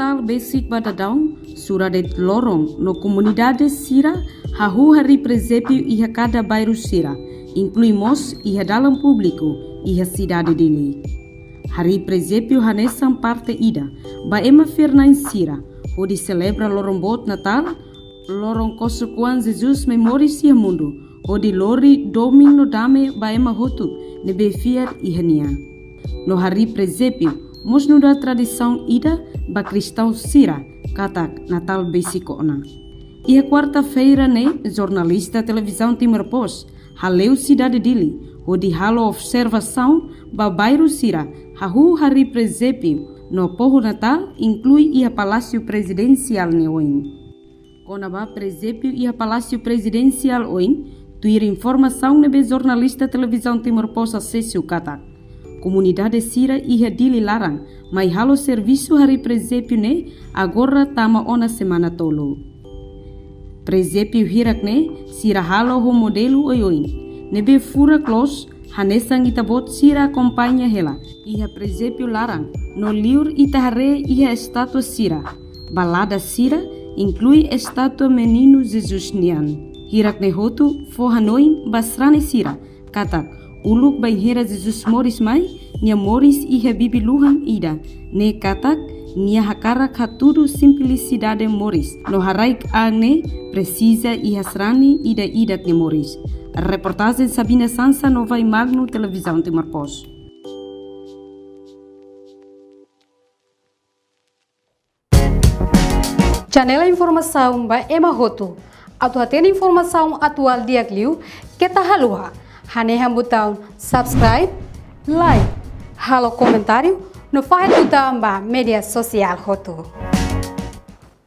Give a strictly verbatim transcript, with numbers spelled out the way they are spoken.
Natal besik ba daudaun, sura de'it loron no komunidade sira hahú harii presépiu iha kada bairru sira, inklui mós iha dalan públiku iha sidade Dili. Harii presépiu hanesan parte ida ba ema fiar-na'in sira hodi selebra loron boot Natal, loron kosok-oan Jesus mai moris iha mundu, hodi lori domin no dame ba ema hotu ne'ebé fiar iha Nia. No harii presépiu mós nu'udar tradisaun ida ba kristaun sira katak Natal besik ona. Iha kuarta-feira ne'e, jornalista Televizaun Timor Post hale'u sidade Dili hodi halo observasaun ba bairru sira hahú harii presépiu no foho Natal, inklui iha Palásiu Prezidensiál nia oin. Kona-ba presépiu iha Palásiu Prezidensiál oin, tuir informasaun ne'ebé jornalista Televizaun Timor Post asesu katak, komunidade sira iha Dili laran mai halo servisu harii presépiu ne'e agora tama ona semana tolu. Presépiu hirak-ne'e sira halo ho modelu oioin, ne'ebé furak loos, hanesan ita-boot sira akompaña hela iha presépiu laran, no liur ita haree iha estátua sira, balada sira, inklui estátua Meninu Jesus nian. Hirak-ne'e hotu fó hanoin ba sarani sira katak, uluk bainhira Jesus moris mai, Nia moris iha bibi-luhan ida, ne'e katak Nia hakarak hatudu simplisidade moris no haraik an ne'e presiza iha sarani ida-idak nia moris. Reportajen Sabina Sansa, Novai Magno, Televizaun Timor Post. Janela informasaun ba ema hotu. Atu hatene informasaun atuál di'ak liu, keta haluha hanehan butaun subscribe, like, halo komentáriu, no fahe tutan ba média sosiál hotu.